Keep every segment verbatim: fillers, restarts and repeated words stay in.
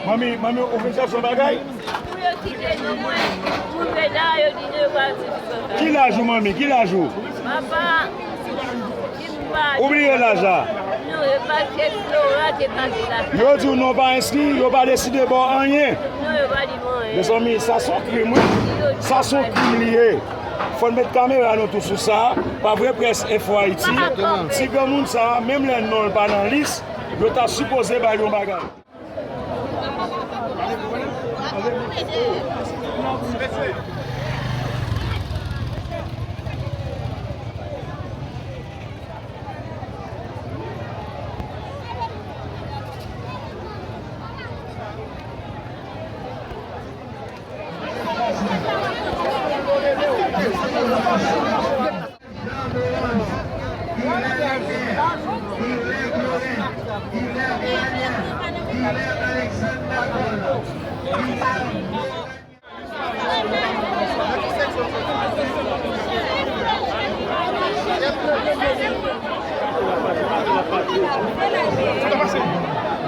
Manmi, manmi, ou vin chèche yon bagay? Pou yo kite nou, mwen, moun Bèda, yo di nou yo pral di nou bagay. Ki laj ou, manmi? Ki laj ou? Papa, di m pa. Ou bliye laj la? Non, yo pa fè Flora te pase la. Yo di w non pa enskri, yo pa deside ba w anyen. Non, yo pa di m anyen. Mezanmi, sa se yon krim, wi. Sa se yon krim li ye. Fò n met kamera nou tou sou sa. Pa vre, Presse Info Haïti? Ti granmoun sa, menm lè non l pa nan lis, yo ta sipoze ba l yon bagay.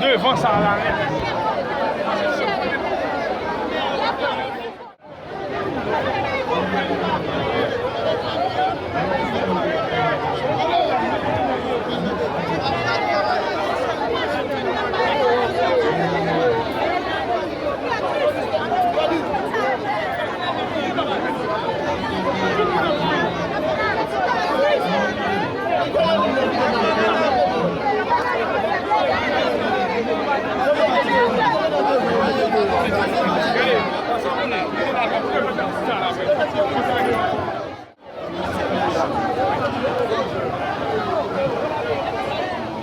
Devan sa la nèt.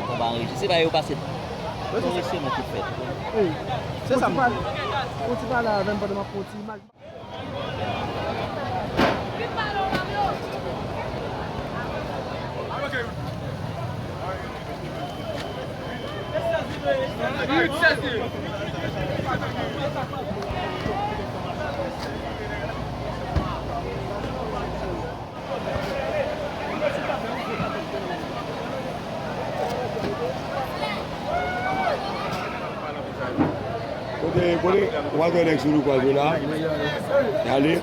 Konba anrejistre, se pa yo pase. Yon enstriman ki fèt. Wi. Se sa m di. Ou ti pale avè m pandan m ap fè yon ti imaj. Kote, kote, w al fè nèg sou nou kwaze la. Ale.